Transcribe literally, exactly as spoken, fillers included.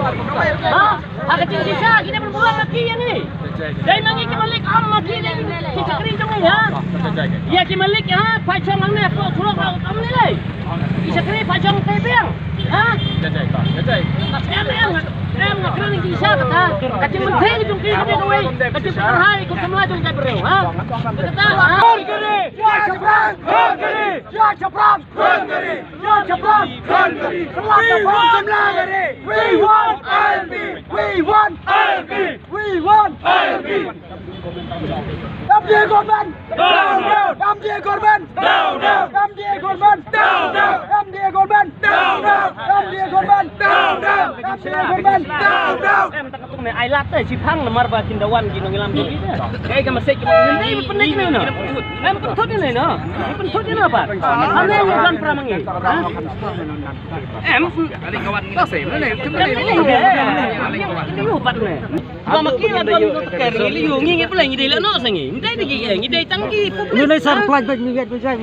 Ha? Ha ka jingshisha ki dei ban burom ïa ki ïa ngi. Dei ma ngi ki malik, ym ma ki, dei ki shakri jong ngi, ha? Ïa ki malik, ha, pha shong hangne, pha shlok, ym ne lei. Ki shakri pha shong te biang, ha? Em, em, em, nga kren jingshisha kata. Ka jingmynthei jong ki, ka jingmynthei, ka jingpynhai, ka jingsamla jong ka briew, ha? Kata, ha? Ïa Shaphrang! Ïa Shaphrang! Ïa Shaphrang! Ïa Shaphrang! We want I L P! We want I L P! We want I L P! We want I L P! M D A government! Down, down! M D A government! Down, down! M D A government! Down, down! M D A government! Down, down! M D A government! Down, down! M D A government! Down, down! Em, ta ka tung ne ai lad te, shi phang namar ba kin da wan ki nongïalam jong ki te. Kaei ka message ka ba ngi pyndep ne no? Em, pynthut ne no? Pynthut ne no ba? Ane ngi plan pra ma ngi. Ha? Em, ka se ne, em, ne, ne, ne, ne, ne, ne, ne. Ba ma ki la don ko ka ri li yu ngi ngi pynlai ngi dei la no sa ngi. Ngi dei ngi, ngi dei tang ki public. Ngi dei sar plaj ba ngi ngi.